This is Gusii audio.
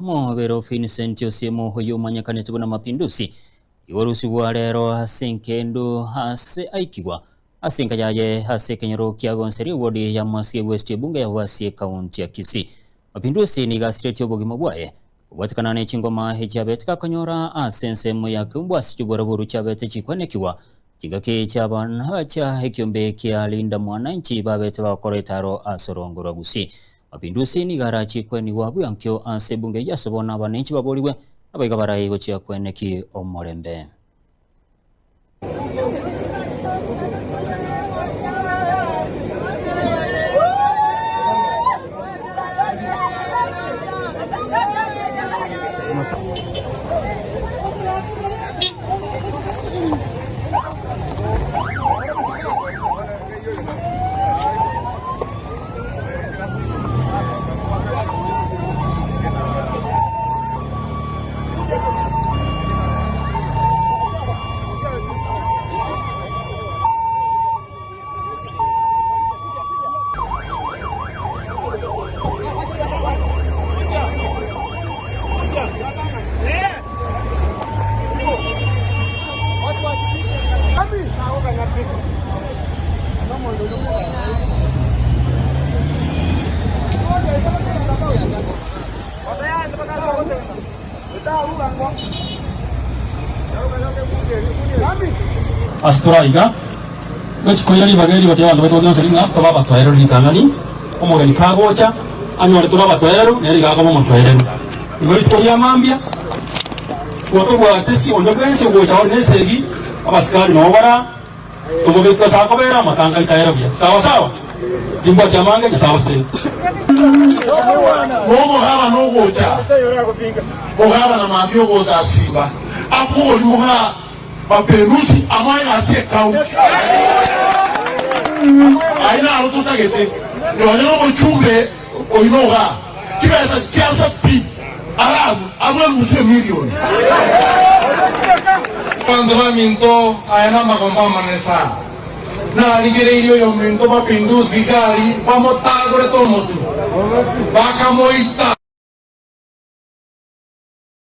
Omobere o Vincent Osiemo oyio omanyekanete buna Mapinduzi igorusigwa rero ase enkendu ase aikigwa ase enka yaye ase ekenyoro kia Gonseria eward ya Masige West ebunge ya Bobasi ekaunti ya Kisii. Mapinduzi nigo asiretie obogima bwaye kobwatekana ne chingoma echiabete gakonyora ase ensemo ya Keumbu ase chiboraburu chiabete chikwenekigwa chingaki chi'abana chia ekiombe kia Linda Mwananchi babete bagokora etaro ase orongo rwa Gusii. Mapinduzi nigo arachie kwenigwa bwankio ase ebunge eyio ase bono abanenchi baborigwe, nabaiga barai gochia kweneki omorembe. Ase tore aiga, ngochia koira ribaga eri gotebia abanto baito bonsi ng'a tobe abatoereru ritang'ani, omogeni kagocha, anyore tore abatoereru, nere iga akoba omotoereru. Igo rituko ria mambia, gotobwate si onde bwensi ogocha ore nesegi, abasikari nabo bara Tomobeke ase akobera amatanga aito aere buya. Sawa sawa? Timbwati amange, Nyasae abasesenie. Nomogabana ogocha, mogabana mambia ogosasimba, abori moga mapenduzi amoe egasi ekaunti. Ayio naro totagete, nonya nomochumbe oino igaa, chibesa chiase pi ararwe, arwe enusu emilioni. Abanto baminto, aya namagombo amanene sana. Narigereirie oyominto Mapinduzi gari bamotagorete omotwe, bakamoita.